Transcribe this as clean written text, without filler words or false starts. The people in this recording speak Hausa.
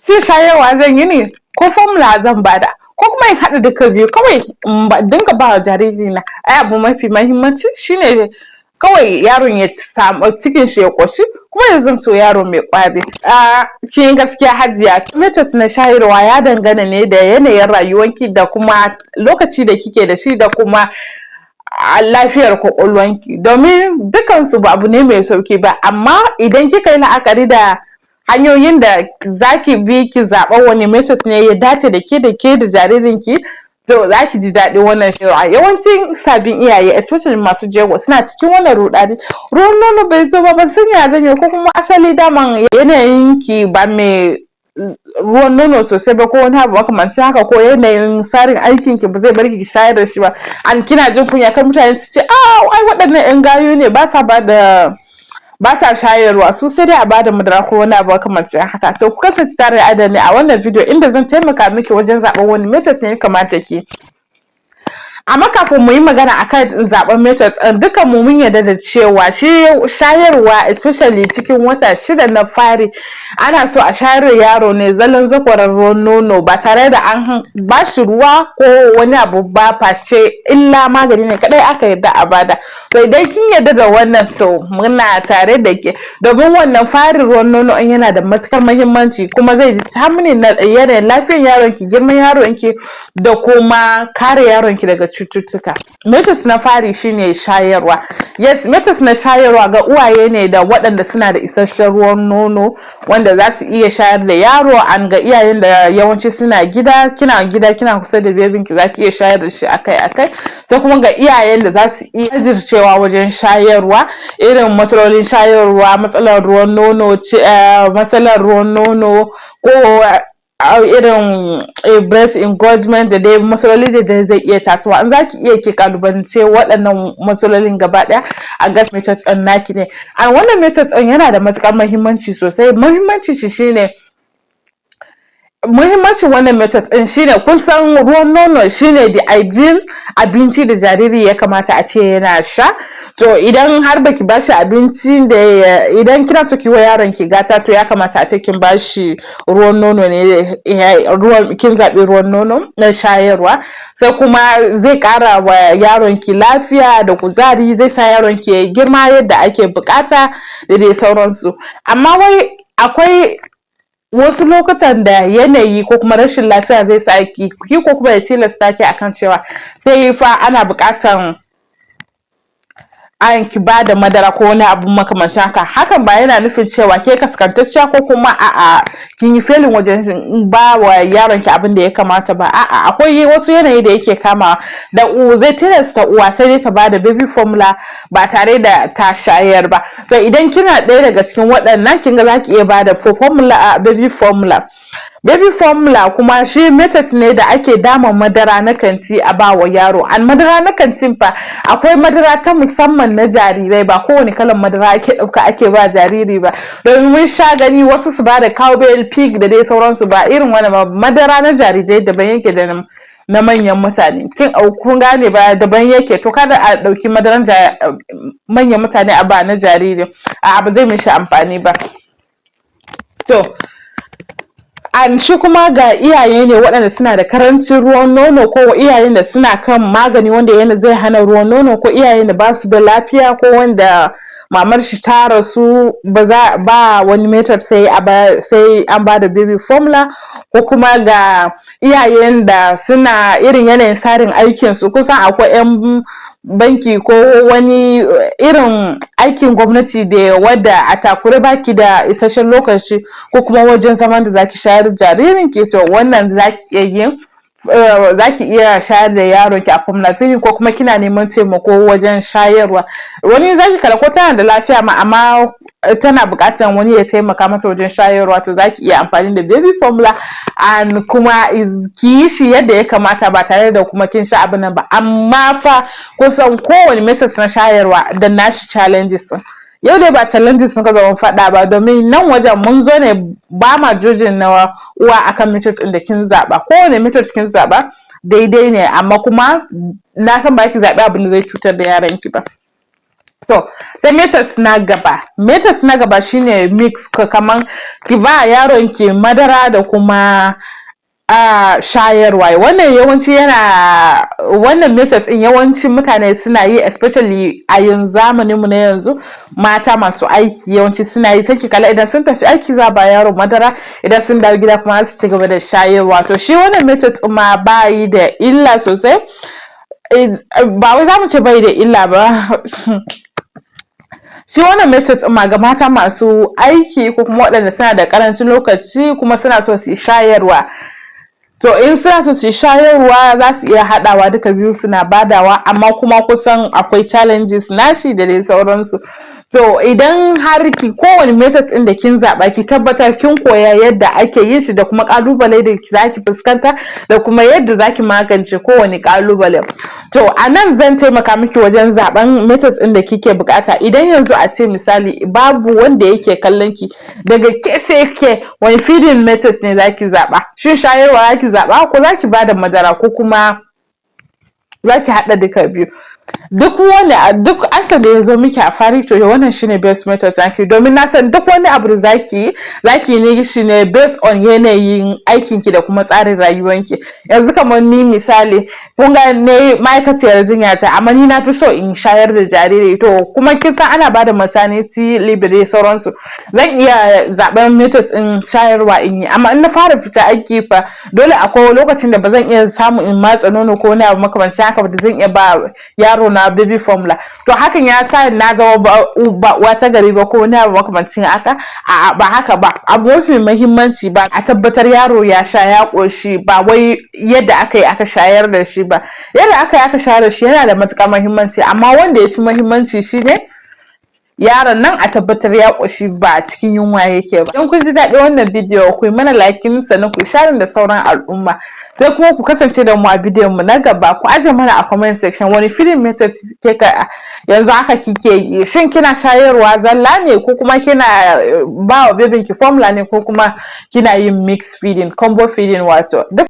Shin shayarwa zan yi ne ko formula zan bada, ko kuma in haɗa duka biyu kawai in dinga ba wa jariri na? Ai abu mafi mahimmanci shine kawai yaron ya samu cikin shi ya ƙoshi, kuma ya zamto yaro mai ƙwari. A kin gaskiya, Hajiya, method na shayarwa ya dangana ne da yanayin rayuwanki, da kuma lokaci da kike da shi, da kuma lafiyar kwakwalwanki, domin dukansu ba abu ne mai sauki ba. Amma idan kika yi la'akari da hanyoyin da zaki bi ki zaɓa wani method ne ya dace da ke, da ke da jaririnki, to zaki ji daɗin wannan shayarwa. Yawancin sabbin iyaye, especially masu jego, suna cikin wannan ruɗani: ruwan nono bai zo ba, ban san ya zan yi, ko kuma asali daman yanayin ki ba mai ruwan nono sosai ba, ko wani abu makamancin haka, ko yanayin tsarin aikin ki ba zai bar ki shayar da shi ba, an kina jin kunya kar mutane su ce, "Ah, ai waɗannan 'yan gayu ne, ba sa bada, ba sa shayarwa su, sai dai a bada madara," ko wani abu makamancin haka. So ku kasance tare da ni a wannan video inda zan taimaka miki wajen zaɓen wani method ne ya kamata ki. Amma kafin mu yi magana akan zaɓen method ɗin, dukan mu mun yarda da cewa shi shayarwa, especially cikin wata 6 na fari, ana so a shayar da yaro ne zallan zakwaran ruwan nono, ba tare da an ba shi ruwa ko wani abu ba, face illa magani ne kadai aka yarda a bada. To idan kin yarda da wannan, to muna tare da ke, domin wannan farin ruwan nono yana da matukar muhimmanci, kuma zai determining na yanayin lafiyar yaron ki, girman yaron ki, da kuma kare yaron ki daga cututtuka. Method na fari shine shayarwa. Yes, method na shayarwa ga uwaye ne da waɗanda suna da isasshen ruwan nono wanda za su iya shayar da yaro, an ga iyayen da yawanci suna gida, kina gida, kina kusa da babyn ki, zaki iya shayar da shi akai akai. Sai kuma ga iyayen da za su iya jajircewa wajen shayarwa, irin matsalolin shayarwa, matsalar ruwan nono, matsalar ruwan nono, ko irin breast engorgement, da dai matsaloli da zai iya tasowa. In zaki iya ki kalubalance waɗannan matsalolin gaba ɗaya, a gas method ɗin naki ne. A wannan method ɗin yana da matuƙar muhimmanci sosai. Muhimmancin shi shine, muhimmancin wannan method ɗin shine, kun san ruwan nono shine the ideal abinci da jariri ya kamata a ce yana sha. To idan har baki bashi abinci da, idan kina so ki wa yaron ki gata, to ya kamata a ce kin bashi ruwan nono ne, ruwan kin zaɓi ruwan nono na shayarwa. Sai kuma zai ƙara wa yaron ki lafiya da kuzari, zai sa yaron ki ya girma yadda ake buƙata, da dai sauransu. Amma wai akwai wasu lokutan da yanayi ko kuma rashin lafiya zai sa ki ko kuma ya tilasta ki akan cewa sai fa ana buƙatan an ki bada madara ko wani abu makamancin haka. Hakan ba yana nufin cewa ke kaskantacciya ko kuma a'a, kin yi failing wajen ba wa yaron ki abin da ya kamata ba. A'a, akwai wasu yanayi da yake kamawa da zai tilasta uwa sai dai ta bada baby formula ba tare da ta shayar ba. To idan kina ɗaya daga cikin waɗannan, kin ga zaki iya bada formula, baby formula. Baby formula kuma shi method ne da ake dama madara na kanti a ba wa yaro. An madara na kantin fa, akwai madara ta musamman na jarirai, ba kowane kalan madara ake ɗauka ake ba jariri ba, domin mun sha gani wasu su ba da Cowbell, Peak, da dai sauransu. Ba irin wani madara na jarirai daban yake da na manyan mutane. Kin kun gane ba? Daban yake. To kada a ɗauki madaran manyan mutane a ba na jariri, a ba zai mishi amfani ba. To an shi kuma ga iyaye ne waɗanda suna da karancin ruwan nono, ko iyayen da suna kan magani wanda yana zai hana ruwan nono, ko iyayen da basu da lafiya, ko wanda mamar shi ta rasu, ba za ba wani method sai a ba sai an ba da baby formula, ko kuma ga iyayen da suna irin yanayin tsarin aikin su, kusan akwai 'yan banki ko wani irin aikin gwamnati da wadda a takure, baki da isasshen lokaci ko kuma wajen zaman da zaki shayar da jaririn ki. To wannan zaki iya yin, zaki iya shayar da yaron ki a formula feeding, ko kuma kina neman taimako wajen shayarwa. Wani zaki kalla ko tana da lafiya ma, amma tana buƙatar wani ya taimaka mata wajen shayarwa, to zaki iya amfani da baby formula, and kuma ki yi shi yadda ya kamata ba tare da kuma kin sha abin nan ba. Amma fa kusan kowane method na shayarwa da nashi challenges ɗin. Yau dai ba challenges muka zo mun faɗa ba, domin nan wajen mun zo ne ba ma judging na uwa akan method ɗin da kin zaɓa. Kowane method kin zaɓa daidai ne, amma kuma na san ba ki zaɓi abin da zai cutar da yaron ki ba. So sai methods na gaba. Methods na gaba shine mix, kaman ki ba yaron ki madara da kuma a shayarwa. Wannan yawanci yana, wannan method din yawanci mutane suna yi, especially a yanzu, zamanin mu na yanzu, mata masu aiki yawanci suna yi. Take kala idan sun tafi aiki, za ba yaro madara, idan sun dawo gida kuma su ci gaba da shayarwa. To shi wannan method din ma bayi da illa sosai. Ba wai zamu ce bai da illa ba. Shi wannan method ɗin ma ga mata masu aiki ko kuma waɗanda suna da ƙarancin lokaci kuma suna so su yi shayarwa. To in suna so su yi shayarwa, za su iya haɗawa duka biyu suna badawa, amma kuma kusan akwai challenges nashi da dai sauransu. To idan har ki kowane method ɗin da kin zaɓa, ki tabbatar kin koya yadda ake yin shi da kuma ƙalubale da zaki fuskanta da kuma yadda zaki magance kowane ƙalubale. To a nan zan taimaka miki wajen zaɓen method ɗin da kike buƙata. Idan yanzu a ce misali babu wanda yake kallon ki, daga ke sai ke, wani feeding method ne zaki zaɓa? Shin shayarwa zaki zaɓa, ko zaki bada madara, ko kuma zaki haɗa duka biyu? Duk wani, duk answer da ya zo miki a fari, to wannan shine best method zaki, domin na san duk wani abu da zaki yi, zaki yi shi ne based on yanayin aikin ki da kuma tsarin rayuwanki. Yanzu kamar ni misali, kun ga ne ma'aikaciyar jinya ta, amma ni na fi so in shayar da jariri. To kuma kin san ana bada maternity leave da sauransu, zan iya zaben method din shayarwa in yi. Amma in na fara fita aiki fa, dole akwai lokacin da ba zan iya samu in matsa nono ko wani abu makamancin haka ba da zan iya ba yaro na baby formula. To hakan ya sa na zama ba wata gari ba ko wani abu makamancin haka? A'a, ba haka ba. Abu mafi muhimmanci ba a tabbatar yaro ya sha ya koshi, ba wai yadda aka yi aka shayar da shi ba. Yadda aka yi aka shayar da shi yana da matuƙar muhimmanci, amma wanda ya fi muhimmanci shine yaron nan a tabbatar ya ƙoshi, ba a cikin yunwa yake ba. In kun ji daɗin wannan bidiyo, ku yi mana liking, sannan ku share da sauran al'umma. Sai kuma ku kasance da mu a bidiyon mu na gaba. Ku aje mana a comment section wani feeding method ke ka yanzu haka kike yi. Shin kina shayarwa zalla ne, ko kuma kina ba wa babyn ki formula ne, ko kuma kina yin mix feeding, combo feeding wato? Duk